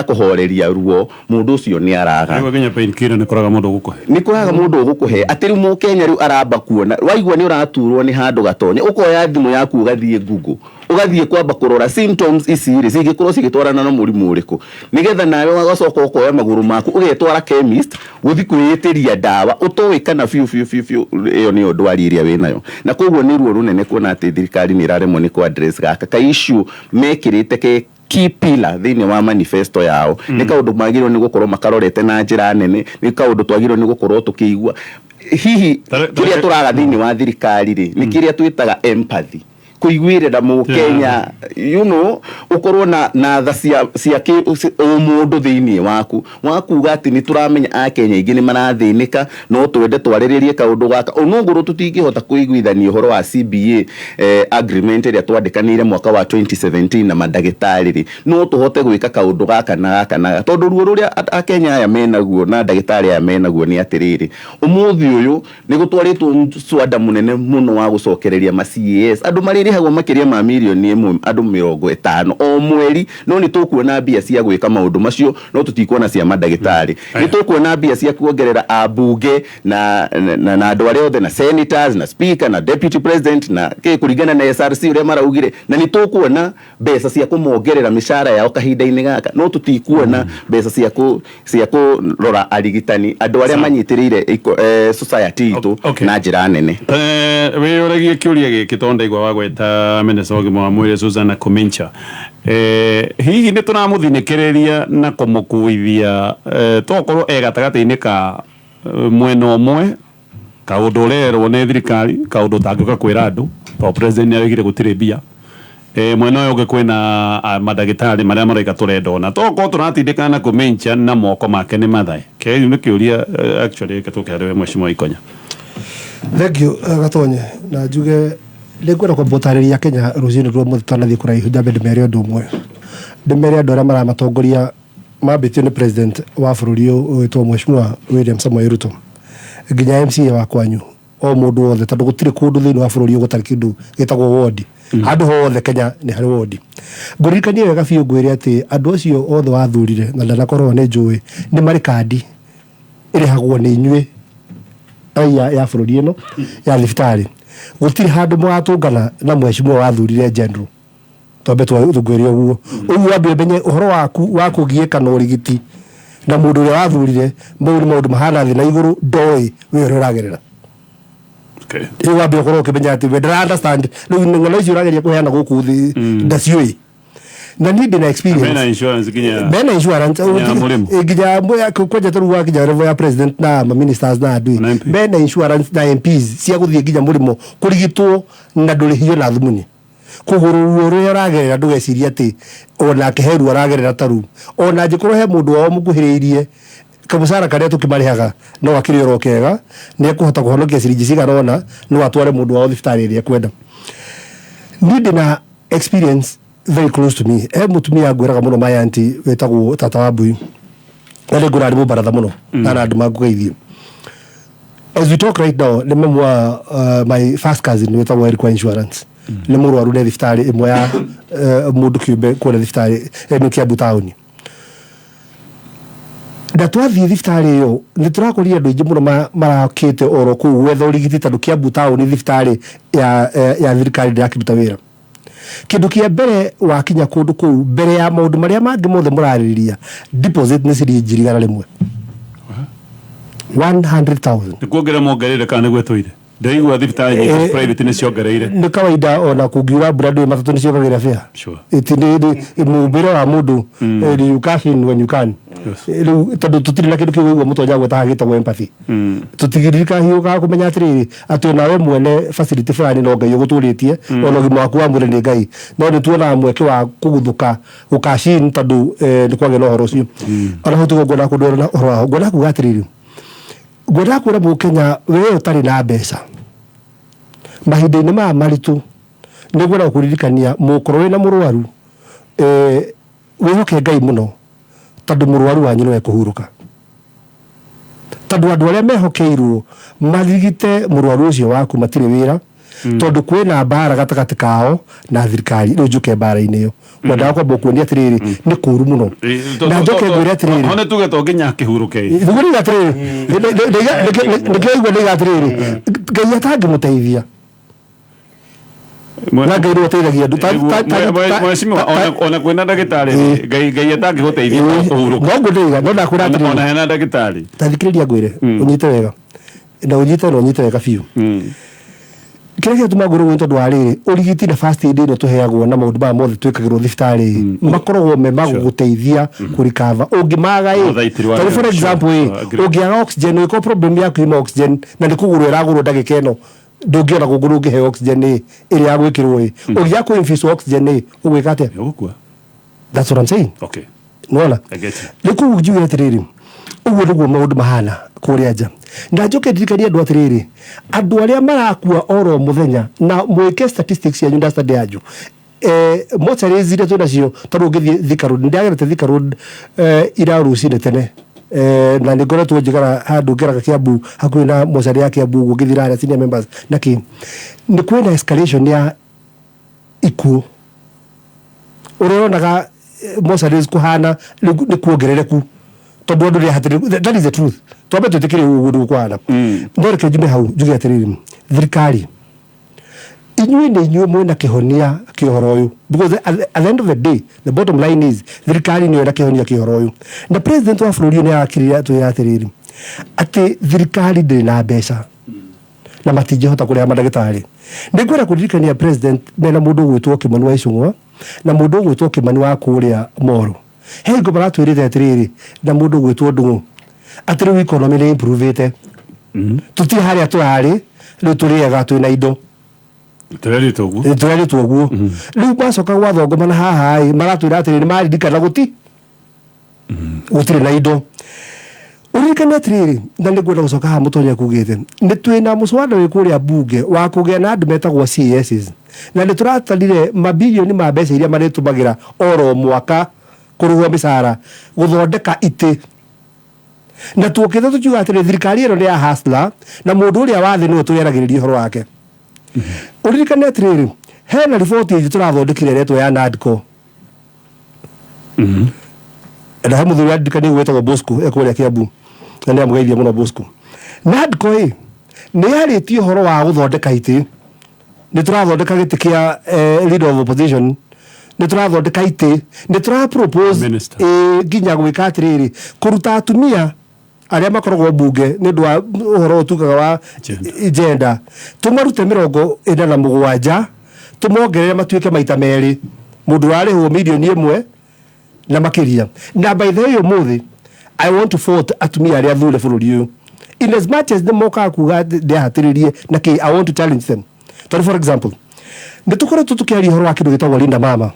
kũhoreria ruo, mũndũ ũcio nĩ araga. Rĩu nginya painkiller nĩ kũraga mũndũ ũgũkũhe. Nĩ kũraga mũndũ ũgũkũhe, atĩ rĩu mũkenya rĩu aramba kuona waigua nĩ ũraturwo nĩ handũ, Gatonye, ũkoya thimũ yaku ũgathiĩ Google, ũgathiĩ kwamba kũrora symptoms ici rĩ cingĩkorwo cigĩtwarana na mũrimũ ũrĩkũ, nĩgetha nawe ũgacoka ũkoya magũrũ maku ũgetwara chemist gũthiĩ kwĩĩtĩria ndawa ũtoĩ kana biũ biũ biũ biũ ĩyo nĩyo ndwari ĩrĩa wĩnayo. Na koguo nĩ ruo rũnene kuona atĩ thirikari nĩ ĩraremwo nĩ kũ address gaka ka issue mekĩrĩte ke key pillar thĩinĩ wa manifesto yao. Nĩ kaũndũ magĩrĩirwo nĩ gũkorwo makarorete na njĩra nene, nĩ kaũndũ twagĩrĩirwo nĩ gũkorwo tũkĩigua hihi kĩrĩa tũraga thĩinĩ wa thirikari rĩ nĩ kĩrĩa twĩtaga empathy, kũiguĩrĩra mũkenya, ũkorwo na tha cia ũmũndũ thĩinĩ waku wa kuga atĩ nĩ tũramenya akenya aingĩ nĩ marathĩnĩka, no twende twarĩrĩrie kaũndũ gaka onongorwo tũtingĩhota kũiguithania ũhoro wa CBA agreement ĩrĩa twandĩkanĩire mwaka wa 2017 na mandagĩtarĩ rĩ, no tũhote gwĩka kaũndũ gaka na gaka na gaka, tondũ ruo rũrĩa akenya aya menaguo na ndagĩtarĩ aya menaguo nĩ atĩrĩrĩ, ũmũthĩ ũyũ nĩ gũtwarĩtwo mswada mũnene mũno wa gũcokereria ma CAS, andũ marĩrĩhagwo makĩria ma 1 mirioni andũ 50 o mweri, no nĩ tũkuona mbia cia gwĩka maũndũ macio, no tũtikuona cia mandagĩtarĩ. Nĩ tũkuona mbia cia kuongerera ambunge na andũ arĩa othe na senators na speaker na deputy president na kĩ kũringana na SRC ũrĩa maraugire, na nĩ tũkuona mbeca cia kũmongerera mĩcara yao kahinda-inĩ gaka, no tũtikuona mbeca cia kũrora arigitani, andũ arĩa manyitĩrĩire society itũ na njĩra nene. Wĩyũragie kĩũria gĩkĩ tondũ ndaigua wagweta minista wa ũgima wa mwĩrĩ Susan Komincha, hihi nĩ tũramũthinĩkĩrĩria na kũmũkuithia tokorwo e gatagatĩ-inĩ ka mwena ũmwe, kaũndũ ũrerwo nĩ thirikari, kaũndũ ũtangĩũka kwĩra andũ tondũ president nĩ araugire gũtirĩ mbia, mwena ũyũ ũngĩ kwĩna mandagĩtarĩ marĩa maroiga tũrenda ona tokorwo tũratindĩkana na Komincha na moko make nĩ mathae kĩu nĩ kĩũria actually reke tũke harĩ we Mheshimiwa Ikonya. Thank you, Gatonye, na njuge nĩ ngwenda kwamba gũtarĩria Kenya rũcinĩ rwa mũthĩ tũtanathiĩ kũraihu. Njambe ndĩmere ũndũ ũmwe, ndĩmere andũ arĩa maramatongoria mambĩtio nĩ president wa bũrũri ũyũ ũgwĩtwo Mheshimiwa William Samoei Ruto nginya MCA wa kwanyu, o mũndũ wothe, tondũ gũtirĩ kũndũ thĩinĩ wa bũrũri ũyũ gũtarĩ kĩndũ gĩtagwo wodi. Handũ hothe Kenya nĩ harĩ wodi. Ngũririkanie wega biũ, ngwĩre atĩ andũ acio othe wathurire na ndanakorwo nĩ njũĩ nĩ marĩ kandi ĩrĩhagwo nĩ inyuĩ raia ya bũrũri ĩno ya thibitarĩ. Gũtirĩ handũ mũgatũngana na mheshimiwa wathurire general. Twambe tũngwĩre ũguo ũguo, wambe ũmenye ũhoro waku wa kũgiĩka na ũrigiti na mũndũ ũrĩa wathurire, mau nĩ maũndũ mahana thĩ na igũrũ, ndoĩ wĩ ũrĩa ũragerera. Rĩu wambe ũkorwo ũkĩmenya atĩ we ndara understand rĩu ng'ano icio ũrageria kũheana gũkũ thĩ ndaciũĩ. Na niĩ ndĩna experience. Mena insurance nginya Mena insurance nginya mũrĩmo. Nginya kwanja tarĩu wakinya level ya president na ma ministers na andũ Na MP. Mena insurance na MPs cia gũthiĩ nginya mũrĩmo kũrigitwo na ndũrĩhio na thumuni. Koguo ruo rũrĩa ũragerera, ndũgecirie atĩ onake he ruo aragerera ta rũu. Ona angĩkorwo he mũndũ wao mũkuhĩrĩirie, kamũcara karĩa tũkĩmarĩhaga no gakĩrĩ oro kega, nĩ ekũhota kũhonokia ciringi cigana ũna no atware mũndũ wao thibitarĩ ĩrĩa ekwenda. Niĩ ndĩna experience very close to me. He mũtumia ngwĩraga mũno, my auntie wĩtagwo Tata wa Mbui, na nĩ ngũra arĩ mũbaratha mũno na andũ mangũgeithie. As we talk right now, nĩ mamu wa my first cousin wĩtagwo Eric wa insurance, nĩ mũrwaru, nĩ thibitarĩ ĩmwe ya mũndũ kĩũmbe kũrĩa thibitarĩ nĩ Kiambu taũni. Na twathiĩ thibitarĩ ĩyo, nĩ tũrakorire andũ aingĩ mũno marakĩte oro kũu gwetha ũrigiti, tondũ Kiambu taũni thibitarĩ ya thirikari ndĩrakĩruta wĩra. Kĩndũ kĩa mbere wakinya kũndũ kũu, mbere ya maũndũ marĩa mangĩ mothe mũrarĩrĩria, deposit nĩ ciringi 100,000, 100,000. Nĩ kuongerera mongereire kana nĩguo ĩtũire? Ndaigua thibitarĩ nyingĩ private nĩ ciongereire. Nĩ kawaida, ona kũngiura mbura ndũĩ matatũ nĩ ciongagĩrĩra fare. Ĩti nĩ mũmbĩre wa mũndũ, you cash in when you can. Rĩu tondũ tũtirĩ na kĩndũ kĩu waigua mũtonya gwĩtaga gĩtagwo empathy, tũtiririkahiũkaga kũmenya atĩrĩrĩ, atĩ onawe mwene facility fulani no Ngai ũgũtũrĩtie, ona ũgima waku wa mwĩrĩ nĩ Ngai, no nĩ tuonaga mweke wa kũguthũka gũkashin tondũ nĩ kwagĩa na ũhoro ũcio. Ona hau tiguo ngwenda kũndwara ũhoro waho. Ngwenda kuga atĩrĩrĩ, ngwendaga kwĩra mũkenya we ũtarĩ na mbeca mahinda-inĩ maya maritũ, nĩ ngwenda gũkũririkania mũkorwo wĩna mũrwaru, wĩhoke Ngai mũno, tondũ mũrwaru wanyu nĩwe kũhurũka, tondũ andũ arĩa mehokeirwo marigite mũrwaru ũcio waku matirĩ wĩra, tondũ kwĩna mbara gatagatĩ kao na thirikari. Rĩu njũke mbara-inĩ ĩyo, ngwendaga kwamba kuonia atĩrĩrĩ, nĩ kũũru mũno, na njoke ngwĩre atĩrĩrĩ, Hone tuge to nginya akĩhurũke. Nĩguo ndaiga atĩrĩrĩ, nĩkĩo igua ndaiga atĩrĩrĩ, Ngai atangĩmũteithia, na Ngai nĩwe ũteithagia andũ. Mheshimiwa, ona kwĩna ndagĩtarĩ, Ngai atangĩgũteithia kũhurũka. Noguo ndaiga, no ndakwĩra atĩrĩrĩ, Ona hena ndagĩtarĩ. Ta thikĩrĩria ngwĩre, ũnyite wega na ũnyite wega biũ. Kĩrĩa gĩatũma ngwĩre ũguo nĩ tondũ wa rĩrĩ, ũrigiti na first aid ĩno tũheagwo na maũndũ maya mothe twĩkagĩrwo thibitarĩ makoragwo me ma gũgũteithia kũrikava ũngĩmaga ĩ. Ũthaitĩri wa Tondũ for sure. example ĩ, Agree. ũngĩaga oxygen, ũngĩkorwo problem yaku ima oxygen na nĩ kũgũrwo ĩragũrwo ndagĩka ĩno, ndũngĩona gũkũ ndũngĩheo oxygen ĩ ĩrĩa ya gwĩkĩrwo ĩ, ũngĩaga kũ infuse oxygen ĩ, ũgwĩka atĩa? Ũgũkua. That's what I'm saying. Nĩwona? I get you. Nĩ kũu njuge atĩrĩrĩ, ũguo nĩguo maũndũ mahana kũrĩa nja. Na njoke ndirikanie andũ atĩrĩrĩ, andũ arĩa marakua oro mũthenya, na mwĩke statistics cianyu na study yanyu, mortuaries iria twĩ nacio, tondũ ũngĩthiĩ Thika Road, nĩndagerete Thika Road ira rũcinĩ tene, na nĩ ngoretwo njigara handũ ngeraga Kiambu hakuhĩ na mocarĩ ya Kiambu ũguo ngĩthira harĩa senior members na kĩ, nĩ kwĩna escalation ya ikuũ. Ũrĩa ũronaga mortuaries kũhana rĩu nĩ kuongerereku, tondũ andũ nĩ ahatĩrĩru. That is the truth. Twambe twĩtĩkĩre ũguo nĩguo kũhana. No reke njume hau njuge atĩrĩrĩ, thirikari, inyuĩ nĩ inyuĩ mwĩna kĩhonia kĩa ũhoro ũyũ, because at the end of the day, the bottom line is thirikari nĩyo ĩna kĩhonia kĩa ũhoro ũyũ. Na president wa bũrũri ũyũ nĩ arakirire atwĩra atĩrĩrĩ, atĩ thirikari ndĩrĩ na mbeca na matingĩhota kũrĩha mandagĩtarĩ. Nĩ ngwenda kũririkania president mena mũndũ ũgwĩtwo Kĩmani wa Icũng'wa na mũndũ ũgwĩtwo Kĩmani wa kũrĩa Moro, he hingo maratwĩrĩte atĩrĩrĩ, na mũndũ ũgwĩtwo Ndung'u, atĩ rĩu economy nĩ improvĩte, tũtirĩ harĩa tũrarĩ, rĩu tũrĩega, twĩna indo. Tũrerĩtwo ũguo. Tũrerĩtwo ũguo. Rĩu macoka gwathongomana haha ĩ, maratwĩra atĩrĩ nĩ maririkana gũtirĩ na indo. Ũririkane atĩrĩrĩ, na nĩ ngwenda gũcoka haha mũtonya kugĩte, nĩ twĩna mũswada wĩ kũrĩa mbunge wa kũgĩa na andũ metagwo CASs, na nĩ tũratarire mabilioni ma mbeca iria marĩtũmagĩra oro mwaka kũrĩhwo mĩcara gũthondeka itĩ, na tuokĩte tũkiuga atĩrĩ, thirikari ĩno nĩ ya hustler na mũndũ ũrĩa wa thĩ nĩwe tũrĩaragĩrĩria ũhoro wake. Ũririkane atĩrĩrĩ, hena riboti ĩngĩ tũrathondekire ĩretwo ya NADCO, na he mũthuri wandirikania gwĩtagwo Bosco ekũrĩa Kiambu, na nĩ amũgeithia mũno Bosco. NADCO ĩ nĩ yarĩtie ũhoro wa gũthondeka itĩ. Nĩ tũrathondeka gĩtĩ kĩa leader of opposition, nĩ tũrathondeka itĩ, nĩ tũra propose Minister. Nginya gwĩka atĩrĩrĩ, kũruta atumia arĩa makoragwo mbunge nĩ ũndũ wa ũhoro ũtugaga wa gender, tũmarute 47 tũmongerere matuĩke maita merĩ. Mũndũ ũrarĩhwo mirioni 1 na makĩria. Na by the way, ũmũthĩ I want to fault atumia arĩa athure bũrũri ũyũ, in as much as nĩ mokaga kuga ndĩahatĩrĩrie na kĩ. I want to challenge them, tondũ for example nĩ tũkoretwo tũkĩaria ũhoro wa kĩndũ gĩtagwo Linda Mama.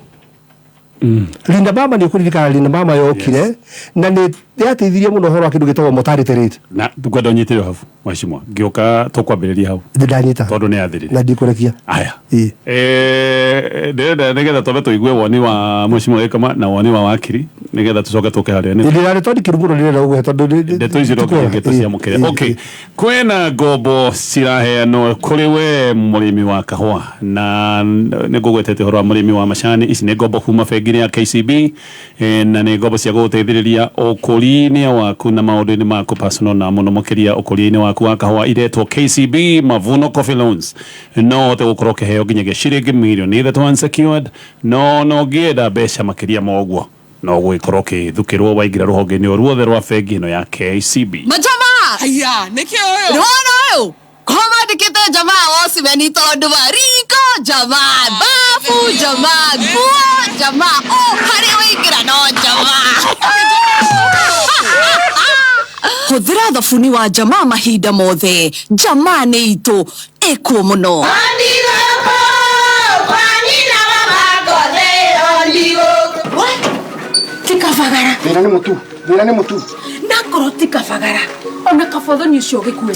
Linda Mama, nĩ ũkũririkana Linda Mama yokire na nĩ yateithirie mũno ũhoro wa kĩndũ gĩtagwo mortality rate. Na ngwenda ũnyitĩre hau, mheshimiwa, ngĩũka tũkwambĩrĩria hau. Ndanyita. Tondũ nĩ yathirire. Na ndikũrekia. Aya. Ĩĩ. Ndĩrenda nĩgetha twambe tũigue woni wa mheshimiwa Gĩkama na woni wa wakiri, nĩgetha tũcoke tũke harĩa nĩ Ndĩrarĩ tondũ kĩru mũno ndĩrenda gũkũhe tondũ ndeto icio tikũra. rĩngĩ tũciamũkĩre. Okay, kwĩna ngombo ciraheanwo kũrĩ we mũrĩmi wa kahũa, na nĩ ngũgwetete ũhoro wa mũrĩmi wa macani. Ici nĩ ngombo kuma bengi-inĩ ya KCB, na nĩ ngombo cia gũgũteithĩrĩria ũkũria-inĩ waku na maũndũ-inĩ maku personal, na mũno makĩria ũkũria-inĩ waku wa kahũa. Iretwo KCB Mavuno Coffee Loans. No ũhote gũkorwo ũkĩheo nginyagia ciringi mirioni 3 unsecured, no ũngĩenda mbeca makĩria ma ũguo, no gũgĩkorwo ũkĩthukĩrwo waingĩra rũhonge-inĩ o ruothe rwa bengi ĩno ya KCB. Majamaa! Haya, nĩkĩ ũyũ? Nĩwona ũyũ? Ko mandĩkĩte jamaa wocimeni tondũ wa riko jamaa, bafu jamaa, nguo jamaa, o harĩa waingĩra no jamaa. Hũthĩra thabuni wa jamaa mahinda mothe. Jamaa nĩ itũ ĩkuo mũno. Ti kabagara. Thĩna nĩ mũtu, thĩna nĩ mũtu. Nakorwo ti kabagara, ona kabothoni ũcio gĩkue.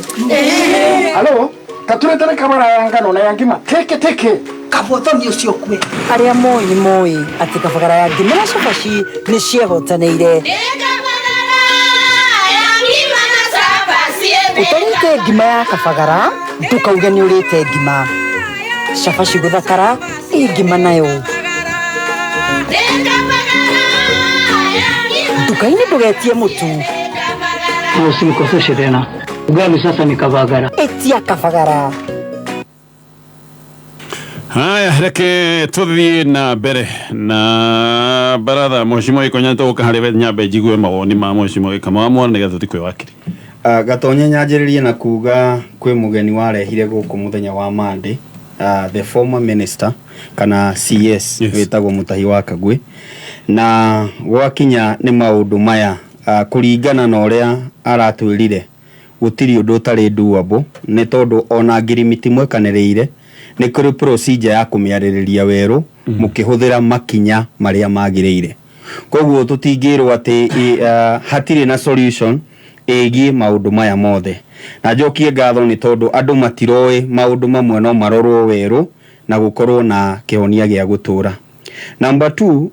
Halo, taturetere kabara ya ngano na ya ngima teke teke. Kabothoni ũcio kue. Arĩa moĩ nĩ moĩ atĩ kabagara ya ngima na cabaci nĩ ciehotanĩire. Ũtarĩte ngima ya kabagara ndũkauge nĩ ũrĩte ngima. Cabaci gũthakara ĩ ngima nayo. Nduka-inĩ ndũgetie mũtu. Usinikoseshe tena. Ugali sasa ni kabagara. Ĩtia kabagara. Haya, reke tuthiĩ na mbere na baratha. Mheshimiwa Gĩkonya, tũgũka harĩ we, nyambe njigue mawoni ma mheshimiwa Gĩkama wa mwana, nĩgetha tũthiĩ kwĩ wakiri. Gatonye, nyanjĩrĩrie na kuga kwĩ mũgeni warehire gũkũ mũthenya wa Monday, the former minister kana CS, wĩtagwo Mutahi wa Kagwe, na gwakinya nĩ maũndũ maya, kũringana na ũrĩa aratwĩrire, gũtirĩ ũndũ ũtarĩ doable, nĩ tondũ ona ngirimiti mwekanĩrĩire nĩ kũrĩ procedure ya kũmĩarĩrĩria werũ mũkĩhũthĩra makinya marĩa magĩrĩire. Koguo tũtingĩrwo atĩ hatirĩ na solution ĩgiĩ maũndũ maya mothe. Na njokie ngatho nĩ tondũ andũ matiroĩ maũndũ mamwe no marorwo werũ na gũkorwo na kĩhonia gĩa gũtũra. Number two,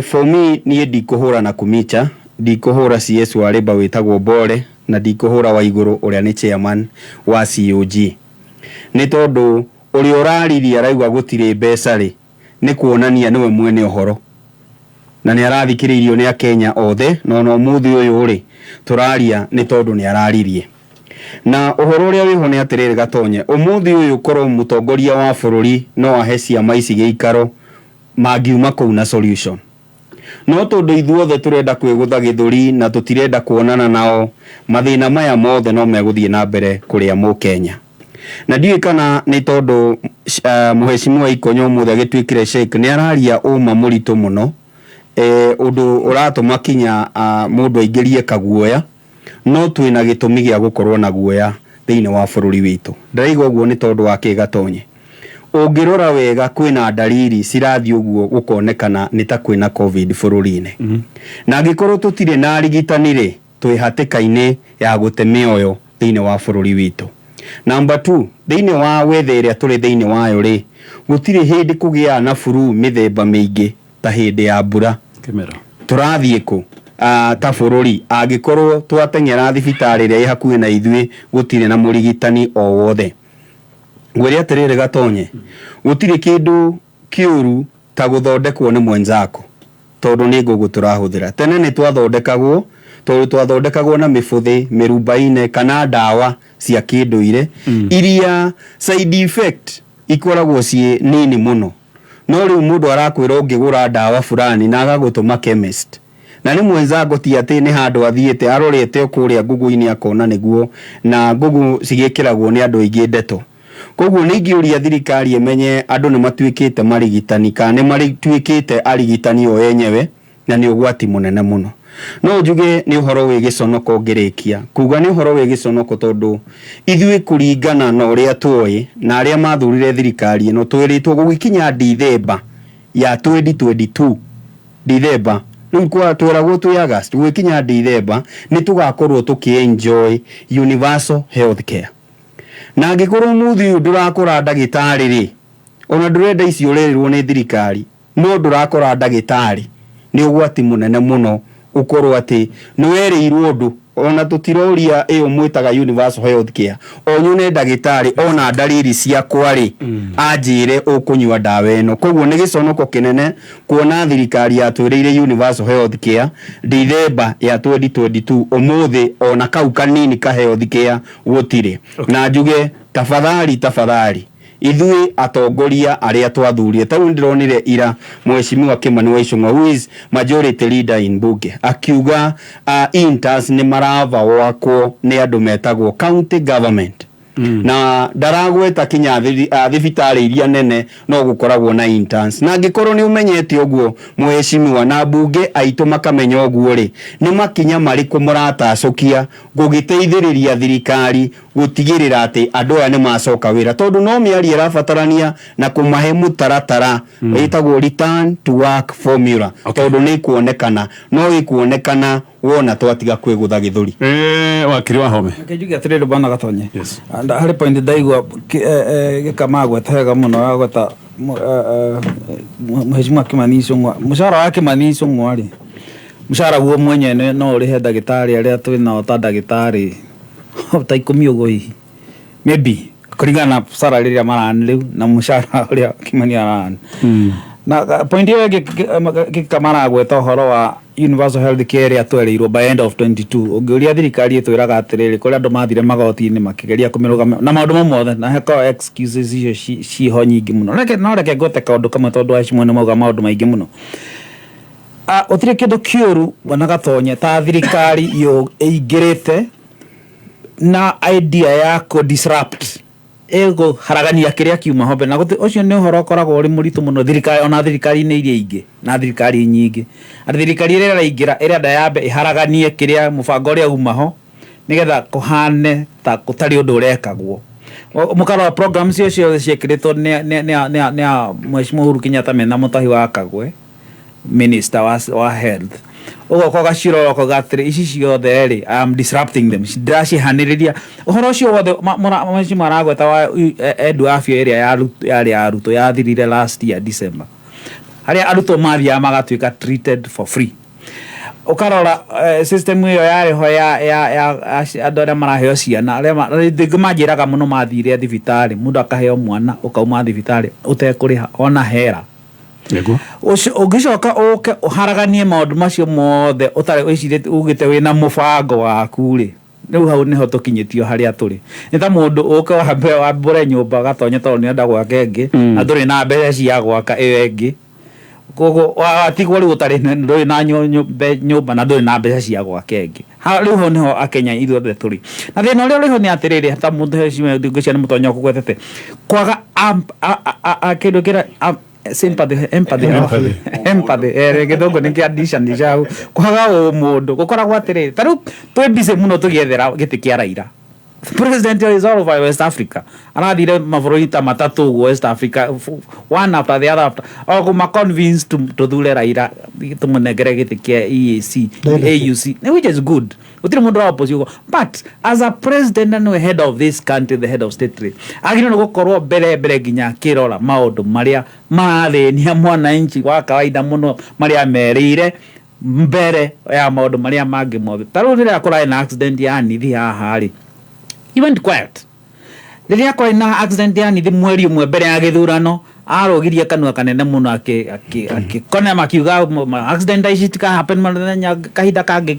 for me, niĩ ndikũhũra na kumicha, ndikũhũra CS wa Labour wĩtagwo Bore, na ndikũhũra wa igũrũ ũrĩa nĩ chairman wa COG, nĩ tondũ ũrĩa ũraririe arauga gũtirĩ mbeca rĩ, nĩ kuonania nĩwe mwene ũhoro na nĩ arathikĩrĩirio nĩ akenya othe. No ona ũmũthĩ ũyũ rĩ tũraria nĩ tondũ nĩ araririe. Na ũhoro ũrĩa wĩho nĩ atĩrĩrĩ, Gatonye, ũmũthĩ ũyũ korwo mũtongoria wa bũrũri no ahe ciama ici gĩikaro, mangiuma kũu na solution. No tondũ ithuothe tũrenda kwĩgũtha gĩthũri na tũtirenda kuonana nao, mathĩna maya mothe no megũthiĩ na mbere kũrĩa mũkenya. Na ndiũĩ kana nĩ tondũ mũheshimiwa Ikonyo ũmũthĩ agĩtuĩkire sheikh, nĩ araria ũma mũritũ mũno, ũndũ ũratũma kinya mũndũ aingĩrie kaguoya. No twĩna gĩtũmi gĩa gũkorwo na guoya thĩinĩ wa bũrũri witũ. Ndĩraiga ũguo nĩ tondũ wa kĩ, Gatonye? Ũngĩrora wega, kwĩna ndariri cirathiĩ ũguo gũkonekana nĩ ta kwĩna COVID bũrũri-inĩ, na angĩkorwo tũtirĩ na arigitani rĩ, twĩ hatĩka-inĩ ya gũte mĩoyo thĩinĩ wa bũrũri witũ. Number two, thĩinĩ wa weather ĩrĩa tũrĩ thĩinĩ wayo rĩ, gũtirĩ hĩndĩ kũgĩaga na flu mĩthemba mĩingĩ ta hĩndĩ ya mbura. Kĩmera. Tũrathiĩ kũ ta bũrũri angĩkorwo twateng'era thibitarĩ ĩrĩa ĩ hakuhĩ na ithuĩ gũtirĩ na mũrigitani o wothe? Ngwĩre atĩrĩrĩ, Gatonye, gũtirĩ kĩndũ kĩũru ta gũthondekwo nĩ mwenzako, tondũ nĩ ngũgũ tũrahũthĩra. Tene nĩ twathondekagwo, tondũ twathondekagwo na mĩbũthĩ, mĩrubaine kana ndawa cia kĩndũire iria side effect ikoragwo ciĩ nini mũno. No rĩu mũndũ arakwĩra ũngĩgũra ndawa fulani na agagũtũma chemist, na nĩ mwenzango, ti atĩ nĩ handũ athiĩte arorete o kũrĩa Google-inĩ akona nĩguo, na Google cigĩkĩragwo nĩ andũ aingĩ ndeto. Koguo nĩ ingĩũria thirikari ĩmenye andũ nĩ matuĩkĩte marigitani kana nĩ marituĩkĩte arigitani o enyewe, na nĩ ũgwati mũnene mũno. No njuge nĩ ũhoro wĩ gĩconoko ngĩrĩkia kuga nĩ ũhoro wĩ gĩconoko tondũ ithuĩ kũringana na ũrĩa tũĩ na arĩa mathurire thirikari ĩno twĩrĩtwo gũgĩkinya Dithemba ya 2022, Dithemba rĩu kwa twĩragwo twĩ August, gũgĩkinya Dithemba nĩ tũgakorwo tũkĩ-enjoy universal health care. Na angĩkorwo mũthĩ ũyũ ndũrakora ndagĩtarĩ rĩ, ona ndũrenda icio ũrerĩrwo nĩ thirikari, no ndũrakora ndagĩtarĩ, nĩ ũgwati mũnene mũno ũkorwo atĩ nĩ werĩirwo ũndũ. Ona tũtiroria ĩyo mwĩtaga universal health care, o nyone ndagĩtarĩ ona ndariri ciakwa rĩ, anjĩre ũkũnyua ndawa ĩno. Koguo nĩ gĩconoko kĩnene kuona thirikari yatwĩrĩire universal health care Dithemba ya 2022, ũmũthĩ ona kau kanini ka health care gũtirĩ. Na njuge tafadhali tafadhali ithuĩ atongoria arĩa twathurire, ta rĩu ndĩronire ira Mheshimiwa Kimani wa Ichung'wa, who is majority leader in bunge, akiuga interns nĩ marava gwakwo nĩ andũ metagwo county government. Na ndaragweta kinya thibitarĩ iria nene no gũkoragwo na interns. Na angĩkorwo nĩ ũmenyete ũguo mheshimiwa, na mbunge aitũ makamenya ũguo rĩ, nĩ makinya marĩkũ mũratacũkia gũgĩteithĩrĩria thirikari gũtigĩrĩra atĩ andũ aya nĩ macoka wĩra? Tondũ no mĩario ĩrabatarania na kũmahe mũtaratara ĩtagwo return to work formula, tondũ nĩ ikuonekana, no ikuonekana wona twatiga kwĩgũtha gĩthũri. Wakiri wa Home. Reke njuge atĩrĩrĩ bwana Gatonye. Harĩ point ndaigua gĩkamagweta wega mũno, agweta Mheshimiwa Kimani Ichung'wa. Mũcara wa Kimani Ichung'wa rĩ, mũcara guo mwenyewe no ũrĩhe ndagĩtarĩ arĩa twĩ nao ta ndagĩtarĩ ta 10 ũguo hihi, maybe kũringana na salary ĩrĩa marani rĩu na mũcara ũrĩa Kimani arani. Na point ĩyo ĩngĩ gĩkamaragweta ũhoro wa universal health care ĩrĩa twereirwo by end of 22, ũngĩũria thirikari ĩtwĩraga atĩrĩrĩ, kũrĩa andũ mathire magoti-inĩ makĩgeria kũmĩrũgamia na maũndũ mau mothe, na heko excuses icio ciho nyingĩ mũno. Reke no reke ngwete kaũndũ kamwe tondũ acio nĩ mauga maũndũ maingĩ mũno. Gũtirĩ kĩndũ kĩũru bwana Gatonye ta thirikari ĩingĩrĩte na idea ya kũ disrupt, ĩgũharagania kĩrĩa kiuma ho mbere. Na ũcio nĩ ũhoro ũkoragwo ũrĩ mũritũ mũno thirikari, ona thirikari-inĩ iria ingĩ na thirikari nyingĩ, atĩ thirikari ĩrĩa ĩraingĩra ĩrenda yambe ĩharaganie kĩrĩa mũbango ũrĩa uma ho nĩgetha kũhane ta gũtarĩ ũndũ ũrekagwo. Mũkara wa program icio ciothe ciĩkĩrĩtwo nĩ Mheshimiwa Uhuru Kenyatta mena Mutahi wa Kagwe, minister wa health, ũgoka ũgacirora ũkauga atĩrĩ, ici ciothe rĩ, I am disrupting them, ndĩracihanĩrĩria ũhoro ũcio wothe. Mheshimiwa aragweta wa Edu Afya ĩrĩa yarĩ ya arutwo yathirire last year December, harĩa arutwo mathiaga magatuĩka treated for free. Ũkarora system ĩyo yarĩ ho ya andũ arĩa maraheo ciana, arĩa rĩngĩ manjĩraga mũno mathire thibitarĩ, mũndũ akaheo mwana ũkauma thibitarĩ ũtekũrĩha ona hera. Ũngĩcoka ũke ũharaganie maũndũ macio mothe ũtarĩ wĩcirĩtie ugĩte wĩna mũbango waku rĩ, rĩu hau nĩho tũkinyĩtio harĩa tũrĩ. Nĩ ta mũndũ ũke wambe wambũre nyũmba gatonye tondũ nĩenda gwaka ĩngĩ, na ndũrĩ na mbeca cia gwaka ĩyo ĩngĩ, koguo watigwo rĩu ũtarĩ ndũrĩ na nyũmba na ndũrĩ na mbeca cia gwaka ĩngĩ. Rĩu hau nĩho Akenya ithuothe tũrĩ. Na thĩna ũrĩa ũrĩ ho nĩ atĩrĩrĩ, ta mũndũ ngwĩciria nĩ mũtonyo ũkũgwetete kwaga kĩndũ kĩrĩa sympathy, empathy, Empathy. Empathy, gĩthũngũ nĩ kĩa addition icau, kwaga ũmũndũ. Gũkoragwo atĩrĩrĩ, ta rĩu twĩ busy mũno tũgĩethera gĩtĩ kĩa Raila. President is all over West Africa, arathire mabũrũri ta matatũ ũguo West Africa, one after the other after o kũma convince tũthure Raila tũmũnengere gĩtĩ kĩa EAC, AUC, which is good, gũtirĩ mũndũ wa opposition ũguo. But as a president and the head of this country, the head of state rĩ, agĩrĩirwo nĩ gũkorwo mbere mbere nginya akĩrora maũndũ marĩa marathĩnia mwananchi wa kawaida mũno, marĩa merĩire mbere ya maũndũ marĩa mangĩ mothe. Ta rĩu rĩrĩa kũrarĩ na accident ya nithi haha rĩ, he went quiet. Rĩrĩa kwarĩ na accident ya nithi mweri ũmwe mbere ya gĩthurano, arũgirie kanua kanene mũno akĩkona makiuga accident ici citika happen mũthenya kahinda kangĩ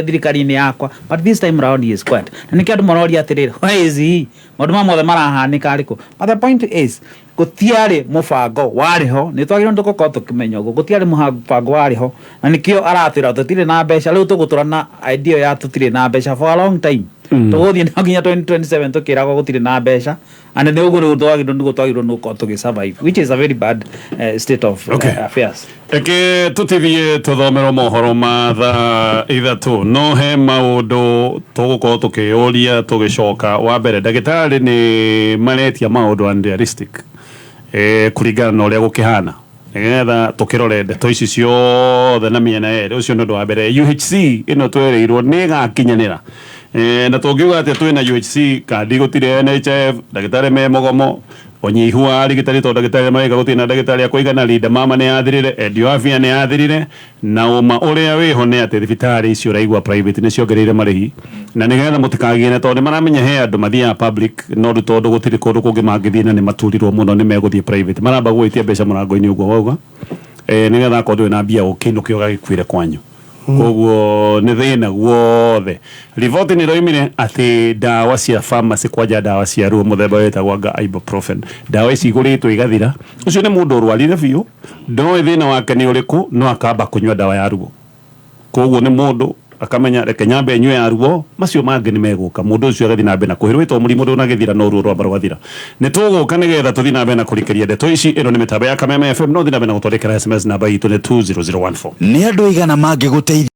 thirikari-inĩ yakwa, but this time round he is quiet. Na nĩkĩo andũ maroria atĩrĩrĩ, where is he? Maũndũ maya mothe marahanĩka arĩkũ? But the point is gũtiarĩ mũbango warĩ ho, nĩ twagĩrĩirwo nĩ gũkorwo tũkĩmenya ũguo, gũtiarĩ mũbango warĩ ho, na nĩkĩo aratwĩra tũtirĩ na mbeca. Rĩu tũgũtũra na idea ya tũtirĩ na mbeca for a long time. Tũgũthiĩ no nginya 2027 tũkĩragwo gũtirĩ na mbeca, and nĩ ũguo rĩu twagĩrĩirwo nĩguo twagĩrĩirwo nĩ gũkorwo tũgĩ survive, which is a very bad state of affairs. Reke tũtithie tũthomerwo mohoro ma thaa 3, no he maũndũ tũgũkorwo tũkĩyũria tũgĩcoka. Wa mbere, ndagĩtarĩ nĩ maretia maũndũ unrealistic kũringana na ũrĩa gũkĩhana, nĩgetha tũkĩrore ndeto ici ciothe na mĩena yerĩ. Ũcio nĩ ũndũ wa mbere. UHC ĩno twereirwo nĩ ĩgakinyanĩra, na tũngiuga atĩ twĩna UHC kandi gũtirĩ NHIF, ndagĩtarĩ me mũgomo, ũnyihu wa arigitani tondũ ndagĩtarĩ mareka gũtirĩ na ndagĩtarĩ a kũigana, Linda Mama nĩ yathirire, Endio Afya nĩ yathirire, na ũma ũrĩa wĩho nĩ atĩ thibitarĩ icio ũraigua private nĩ ciongereire marĩhi na nĩgetha mũtikagĩre, tondũ nĩ maramenya he andũ mathiaga public, no rĩu tondũ gũtirĩ kũndũ kũngĩ mangĩthiĩ na nĩ maturirwo mũno, nĩ megũthiĩ private, maramba gwĩtia mbeca mũrango-inĩ ũguo wauga, nĩgetha akorwo ndũrĩ na mbia ũkĩinũke ũgagĩkuĩre kwanyu. Koguo nĩ thĩna guothe. Riboti nĩ ĩroimire atĩ ndawa cia pharmacy, kwanja ndawa cia ruo mũthemba wĩtagwo anga ibuprofen, ndawa ici igũrĩtwo igathira. Ũcio nĩ mũndũ ũrwarire biũ, ndoĩ thĩna wake nĩ ũrĩkũ, no akamba kũnyua ndawa ya ruo. Koguo nĩ mũndũ akamenya, reke nyambe nyue ya ruo, macio mangĩ nĩ megũka. Mũndũ ũcio agathiĩ na mbere na kũhĩrwo mũrimũ ndũnagĩthira, no ruo rwamba rwathira. Nĩ tũgũka nĩgetha tũthiĩ na mbere na kũrikĩria ndeto ici. Ĩno nĩ mĩtambo ya Kameme FM, no thiĩ na mbere na gũtwandĩkĩra SMS, namba itũ nĩ 20014. Nĩ andũ aigana mangĩgũteithia?